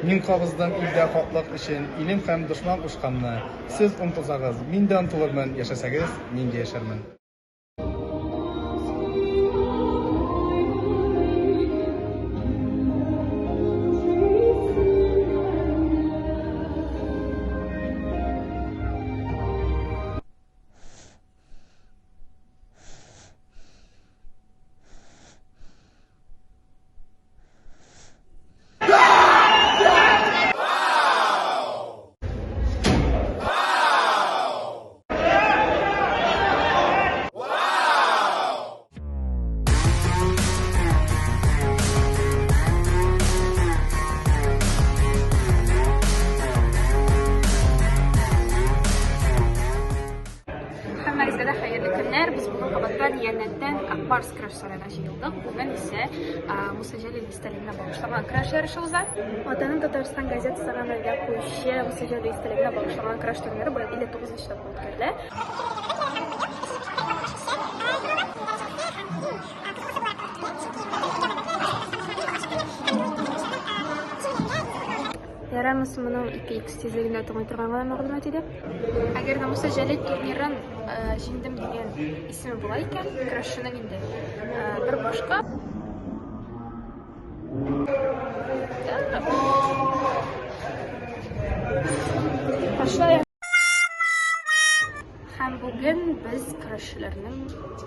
Мин кабыздым илдә хаклык өчен, Илем һәм дошман кушканны. Сез омтылсагыз, мин дә омтылырмын, Яшәсәгез, мин дә яшәрмен. Һәммәгезгә дә хәерле көннәр. Без бүген кабаттан янәдән Акбарс көрәш сараена җыелдык. Бүген исә Муса Җәлил истәлегенә багышланган көрәш ярышы уза. Ватаным Татарстан газетасы гамәлгә куючы Муса Җәлил истәлегенә багышланган көрәш турниры быел 59 нчы тапкыр үткәрелә. Ярамысы моның 2x тизлегендә тыңлый торган гына мәгълүмат иде. Әгәр дә Муса Җәлил турнирын җиңдем дигән исеме була икән, көрәшченең инде бер башка. Пошла. Һәм бүген без көрәшчеләрнең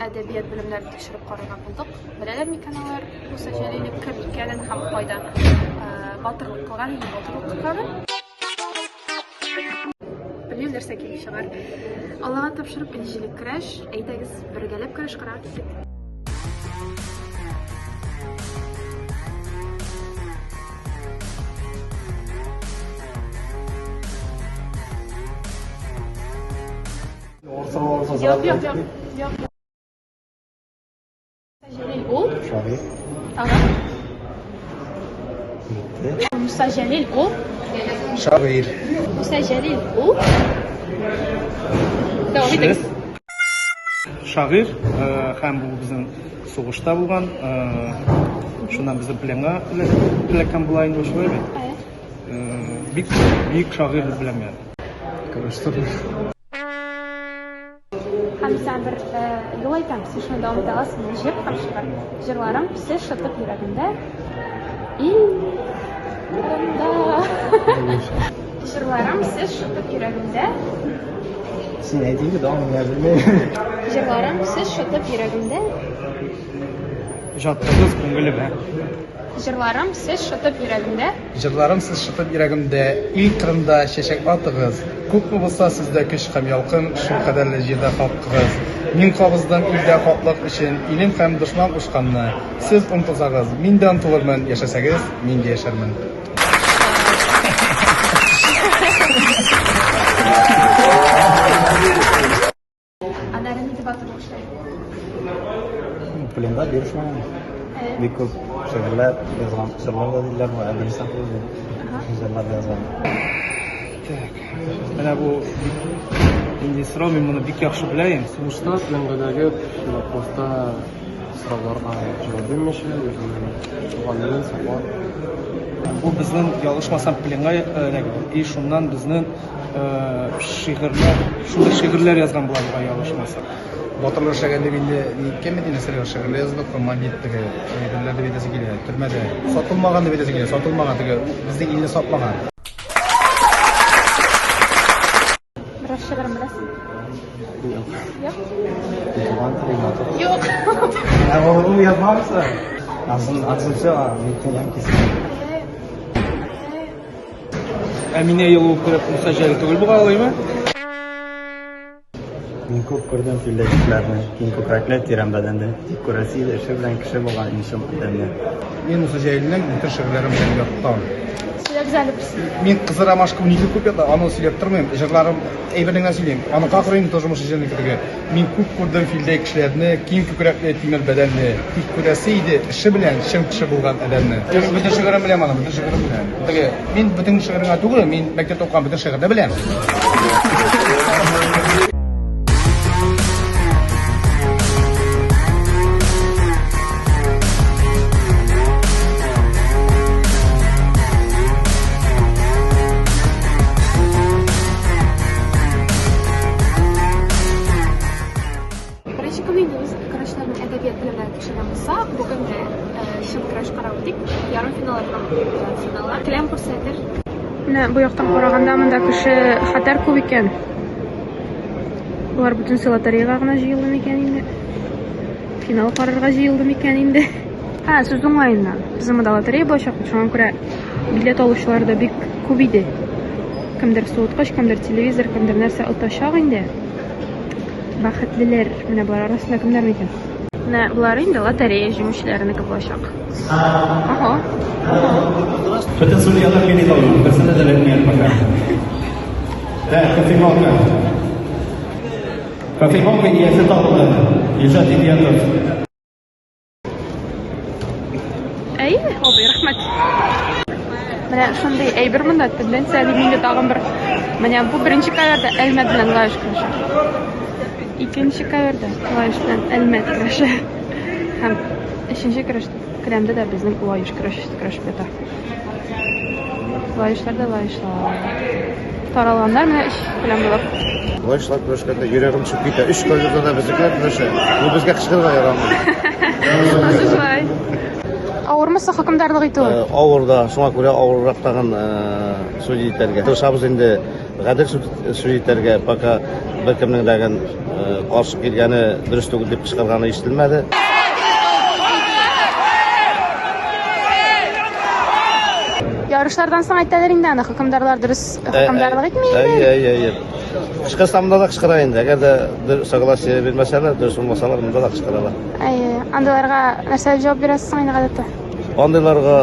әдәбият белемнәрен тикшереп карарга булдык. Беләләр микән алар Муса Җәлилнең кем икәнен һәм кайда батырлык кылган, нинди батырлык кылганын. Белмим, нәрсә килеп чыгар. Аллага тапшырып, нәтиҗәле көрәш. Әйдәгез, бергәләп көрәш карарга киттек. Юк, юк, юк, юк. Җәлил ул? Шагыйрь. Тагын? Бетте. Муса Җәлил ул? Шагыйрь. Муса Җәлил ул? Дәвам итегез. Шагыйрь һәм бу безнең сугышта булган, шуннан безнең пленга эләккән була инде шулай бит. Бик бөек шагыйрь дип беләм мин. Көрәштер. Һәм сиңа бер юл әйтәм, син шуны дәвам итә аласың, җыр һәм шигырь. Җырларым сез шытып йөрәгемдә, ил кырында. Җырларым сез шытып йөрәгемдә. Син әйт инде, дәвам мин белмим. Җырларым сез шытып йөрәгемдә. Иҗатыгыз күңелемә. Җырларым сез шытып йөрәгемдә. Җырларым сез шытып йөрәгемдә, Ил кырында чәчәк атыгыз. Күпме булса сездә көч һәм ялкын, Шулкадәрле җирдә халкыгыз. Мин кабыздым илдә хаклык өчен, Илем һәм дошман кушканны. Сез омтылсагыз, мин дә омтылырмын, Яшәсәгез, мин дә яшәрмен. Аннары нинди батырлык эшләр? Пленда бирешмәгән. Бик күп шигырьләр язган, җырлар да диделәр, бу әдәбият җырлар да язган. Так. Менә бу нинди сорау, мин моны бик яхшы беләм. Сугышта пленга эләгеп, блокпостта сорауларга җавап бирмичә, үзенең туган илен саклап. Бу безнең, ялгышмасам, пленга эләгеп, и шуннан безнең шигырьләр, шундый шигырьләр язган була бугай ялгышмасам. Батырлар эшләгән дип инде ниткән бит инде Серега шигырьләр язды, командир теге әйберләр дип әйтәсе килә, төрмәдә. Сатылмаган дип әйтәсе килә, сатылмаган теге безнең илне сатмаган. Берәр шигырен беләсеңме? Юк. Юк? Туган телең матур. Юк. Ә ул язмамсың? Ансын, ансын все, мин кисеп. Әминә елы кереп Муса Җәлил түгел бугай алаймы? Мин күп күрдем филдәй кешеләрне, киң күкрәкле, тирән бәдәнле, тик күрәсе иде эше белән кеше булган иң чын адәмне. Мин Муса Җәлилнең бөтен шигырьләрен беләм яттан. Сөйләгез әле берсен. Мин Кызыл ромашка 12 күп ятла, аны сөйләп тормыйм, җырларым әйберне генә сөйлим. Аны какырыйм тоже Муса Җәлилнеке теге. Мин күп күрдем филдәй кешеләрне, киң күкрәкле, тимер бәдәнле. Тик күрәсе иде, эше белән чын кеше булган адәмне. Бөтен шигырен беләм аны, бөтен шигырен беләм. Теге, мин бөтен шигырен генә түгел, мин мәктәптә укыган бөтен шигырьне беләм. Һәм Келәм күрсәтер. Менә бу яктан караганда монда кеше хәтәр күп икән. Болар бөтенесе лотереяга гына җыелды микән инде? Финал карарга җыелды микән инде? Һә, сүз уңаеннан. Безнең монда лотерея булачак, шуңа күрә билет алучылар да бик күп иде. Кемдер суыткыч, кемдер телевизор, кемдер нәрсә отачак инде. Бәхетлеләр. Менә болар арасында кемнәр микән? Менә болар инде лотерея җиңүчеләренеке булачак. Ага. Бөтен судьялар мин итә алмам, берсенә дә эләкмәгән пока. Да, кофемолка. Кофемолка иясе табылды. Илшат Идиятов. Әй, абый, рәхмәт. Менә шундый әйбер монда тенденция дип инде тагын бер. Менә бу беренче каверда Әлмәт белән Лаеш көрәше. Икенче каверда Лаеш белән Әлмәт көрәше. Һәм өченче көрәш келәмдә дә безнең Лаеш көрәшчесе көрәшеп ята. Лаешлар да лаешлар. Таралганнар менә өч келәм булып. Лаешлар көрәшкәндә йөрәгем төшеп китә. Өч каверда да безнекеләр көрәшә. Бу безгә кычкырырга ярамый. Анысы шулай. Авырмы соң хөкемдарлык итү? Авыр да, шуңа күрә авыррак тагын судья итәргә. Тырышабыз инде гадел судья итәргә, пока беркемнең дә каршы килгәне дөрес түгел дип кычкырганы ишетелмәде. Ярышлардан соң әйтәләр инде аны, хөкемдарлар дөрес хөкемдарлык итми инде. Әйе, әйе, әйе. Кычкырса монда да кычкыра инде. Әгәр дә бер согласие бирмәсәләр, дөрес булмасалар, монда да кычкыралар. Әйе, андыйларга нәрсә дип җавап бирәсез соң инде гадәттә? Андыйларга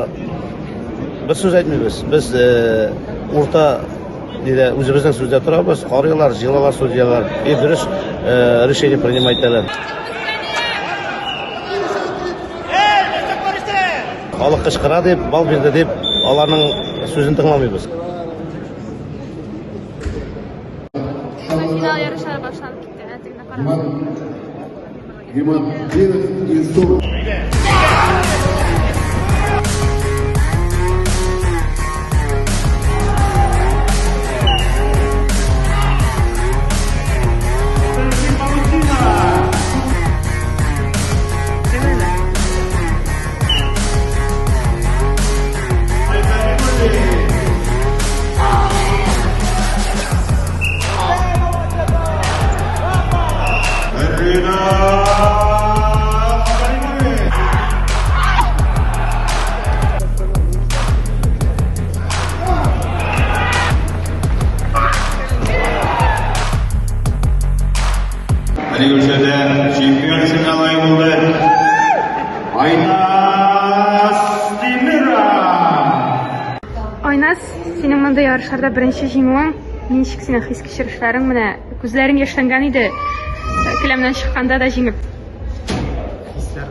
бер сүз әйтмибез. Без урта нидә үзебезнең сүздә торабыз, карыйлар, җыелалар судьялар и дөрес решение принимать итәләр. Халык кычкыра дип, бал бирде дип, аларның сүзен тыңламыйбыз. Финал ярышлары башланып китте. Ә тегене карагыз. Әлеге өлшәдә чемпион исеменә лаек булды Айназ Тимиров. Айназ, синең мондый ярышларда беренче җиңүең, ничек синең хис-кичерешләрең менә күзләрең яшьләнгән иде келәмнән чыкканда да җиңеп. Хисләр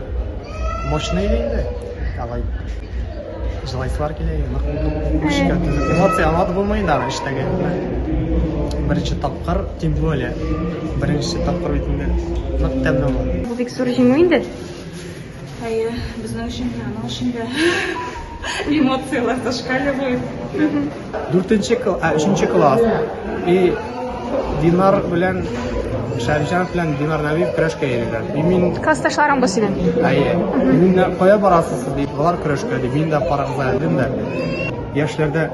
мощный иде инде. Алай җылайсылар килә, нык эшкә түзеп. Эмоция аңлатып булмый инде аны эштәге. Беренче тапкыр, тем более, беренче тапкыр бит инде нык тәмле була. Бу бик зур җиңү инде. Әйе, безнең өчен дә, аның өчен дә эмоцияләр зашкаливают. Дүртенче, ә, өченче класс. И Динар белән Шәрифҗанов белән Динар Нәбиев көрәшкә йөриләр. И мин Классташларың бу синең. Әйе. Мин дә кая барасыз сез дип, алар көрәшкә ди. Мин дә карагыз әле дим дә. Яшьләрдә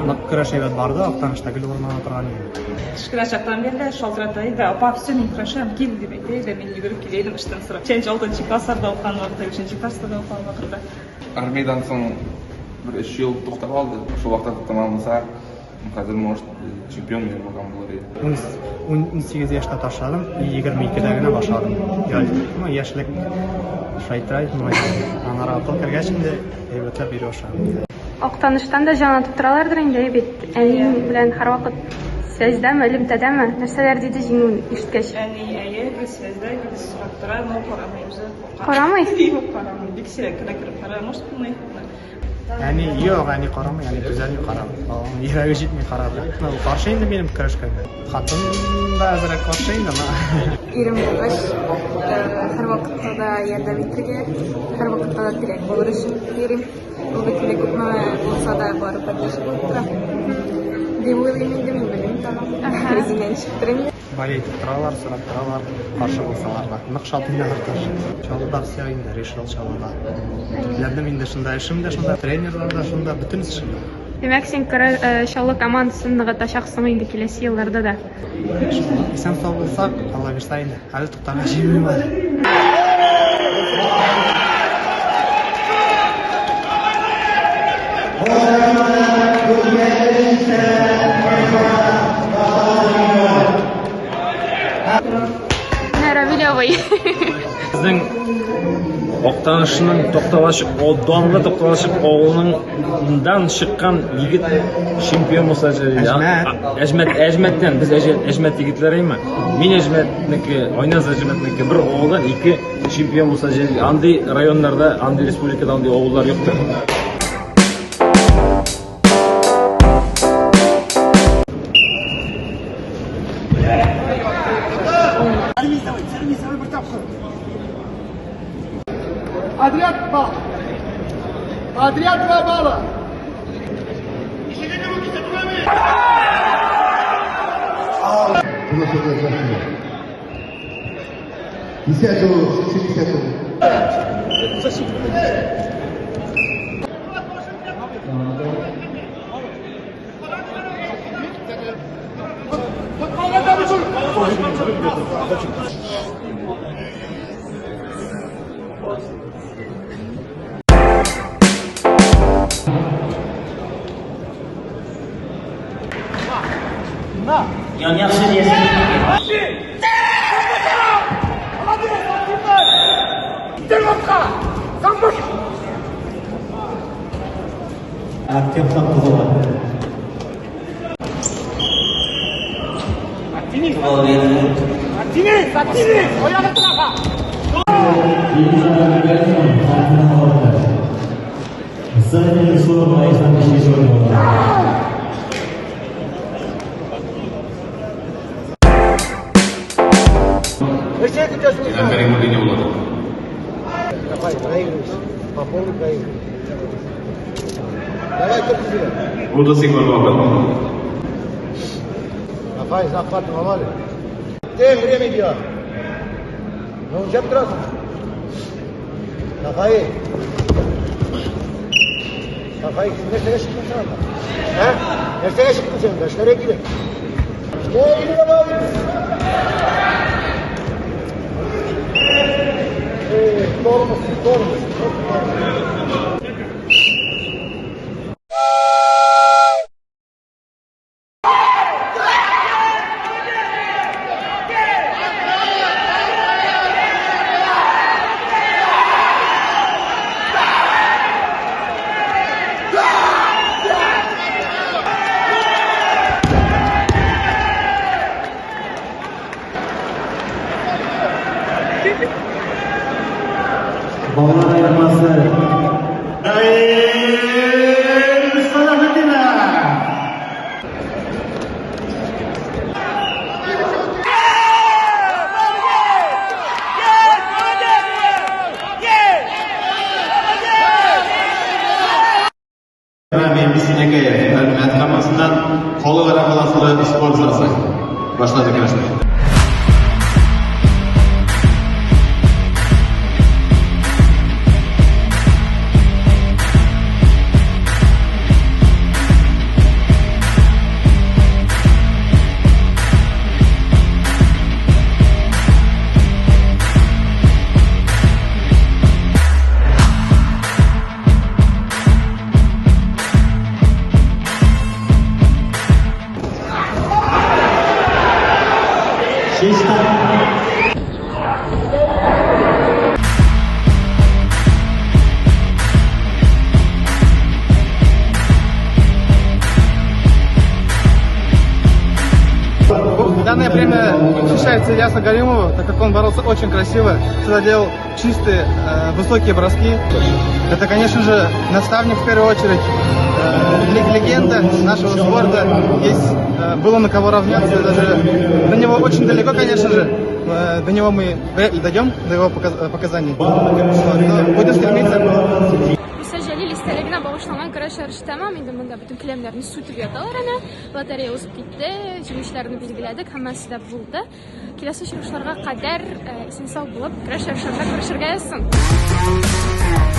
нык көрәш әйбәт барды, Актанышта гел урын ала торган иде. Кечкенә чактан бирле шалтырата иде, апа, все, мин көрәшәм, кил дип әйтә иде, мин йөгереп килә идем эштән сорап. Ничәнче, алтынчы классларда укыган вакытта, бишенче класста да укыган вакытта. Армиядән соң бер өч ел туктап алды. Шул вакытта тәмамласа, хәзер, может, чемпион мир булган булыр иде. 18 яшьтә ташладым, 22-дә генә башладым. Ну, яшьлек шайтра Аннары акыл кергәч инде әйбәтләп йөри башладым. Актаныштан да җан атып торалардыр инде, әй бит. Әниең белән һәрвакыт связьдәме, элемтәдәме? Нәрсәләр диде җиңүен ишеткәч? Әни, әйе, без связьдә, гел сорап тора, но карамый үзе. Карамый? Юк, карамый. Бик сирәк кенә кереп карый, может, булмый. Әни, юк, әни карамый, әни түзәлми карап. Аның йөрәге җитми карарга. Ну, каршы инде минем көрәшкәнгә. Хатын да әзрәк каршы инде, но. Ирем булгач, һәрвакытта да ярдәм итәргә, һәрвакытта да терәк булыр өчен йөрим. Ул бит инде күпме булса да бары поддержка булып тора. Дип уйлыйм инде, мин белмим тагын. Үземнән чыктырым. Болеть итеп торалар, сорап торалар, каршы булсалар да. Нык шат инде алар каршы. Чаллыда все инде, решил Чаллыда. Төпләндем инде шунда, эшем дә шунда, тренерлар да шунда, бөтенесе шунда. Димәк, син Чаллы командасын ныгытачаксың инде киләсе елларда да. Исән сау булсак, Алла бирса инде. Әле туктарга җыенмыйм әле. Менә Равил абый. Безнең Актанышның Такталачык, данлы Такталачык авылының чыккан егет чемпион булса җәлил. Әҗмәт. Әҗмәт, Әҗмәттән без Әҗмәт егетләре име? Мин Әҗмәтнеке, Айназ Әҗмәтнеке бер авылдан ике чемпион булса җәлил. Андый районнарда, андый республикада андый авыллар юктыр. Подряд балл. Подряд два балла. Артем Сантузова. Давай, проигрываешь. По полной проигрываешь. Давай, только Буду сигнал. Давай, захват ломали. Ты время идет. Ну, уже сразу. Давай. Давай, нәрсәгә чыктың син анда? Ә? Нәрсәгә чыктың син анда? Эшләргә кирәк. Эшләргә давай. Тормоз, тормоз, тормоз. Балалар аермасы. Синәкәев, Әлмәт командасыннан халыкара баласылы спорт залы. Башлады көрәшне. В данное время защищается Ильяса Галимова, так как он боролся очень красиво, всегда делал чистые, высокие броски. Это, конечно же, наставник в первую очередь, легенда нашего спорта. Есть было на кого равняться, даже до него очень далеко, конечно же. До него мы вряд ли дойдем, до его показаний. Вот, но будем стремиться. Муса Җәлил. истәлегенә багышланган көрәш ярышы тәмам. Инде монда бөтен келәмнәрне сүтеп яталар әнә. Лотерея узып китте, җиңүчеләрне билгеләдек, һәммәсе дә булды. Киләсе очрашуларга кадәр э, исән-сау булып, көрәш ярышларында күрешергә язсын.